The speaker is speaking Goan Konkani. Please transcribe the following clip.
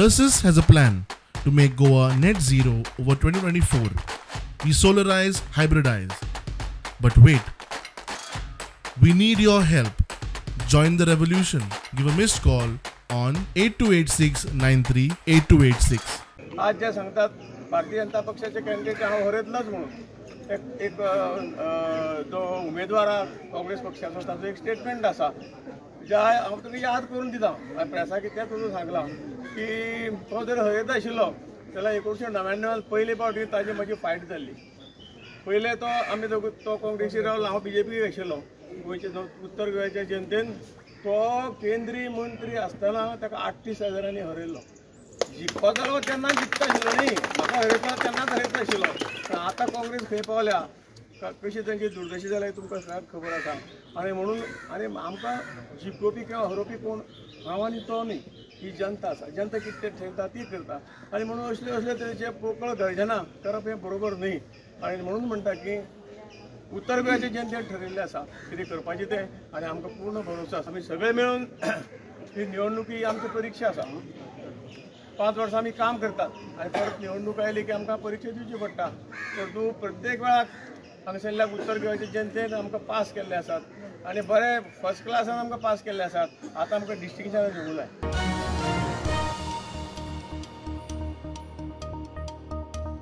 Tersus has a plan to make Goa net zero over 2024. We solarize, hybridize. But wait, we need your help. Join the revolution. Give a missed call on 8286 938286. आज जे सांगतात भारतीय जनता पक्षाचे कॅन्डिडेट हांव हरयतलोच म्हणून एक एक जो उमेदवार काँग्रेस पक्षाचो ताचो एक स्टेटमेंट आसा ज्या हांव तुका याद करून दिता, प्रेसाक कितें तुजो सांगलां की तो जर हरयता आशिल्लो जाल्यार 1999 पयले फावटी ताजी म्हजी फायट जाल्ली. पयले तो आमी दोग तो काँग्रेसी रावलो, हांव बीजेपी आशिल्लो. गोंयचे उत्तर गोंयच्या जनतेन तो केंद्रीय मंत्री आसतना ताका 38,000 हरयल्लो. जिखपा जालो तेन्ना जिखता आशिल्लो न्ही, म्हाका हरयतलो तेन्नाच हरयता आशिल्लो. पण आतां काँग्रेस खंय पावल्या, कशी तांची दुर्दशा जाल्या तुमकां सगळ्यांक खबर आसा. आनी म्हणून आनी आमकां जिखोवपी किंवा हरोवपी कोण हांव आनी तो न्ही, ही जनता आसा. जनता कितें ठरयता ती करता. आनी म्हणून असले असले तरेचे पोकळ गर्जना करप हें बरोबर न्ही. आनी म्हणून म्हणटा की उत्तर गोंयचे जनतेन ठरयल्लें आसा कितें करपाचें तें, आनी आमकां पूर्ण भरोसो आसा. आमी सगळे मेळून ही निवडणूक ही आमची परिक्षा आसा. 5 वर्सां आमी काम करतात आनी परत निवडणूक आयली की आमकां परिक्षा दिवची पडटा. परंतु प्रत्येक वेळाक हांगासरल्या उत्तर गोंयच्या जनतेन आमकां पास केल्ले आसात आनी बरे फर्स्ट क्लासान आमकां पास केल्ले आसात. आतां आमकां डिस्टिंक्शनां दिवंक जाय.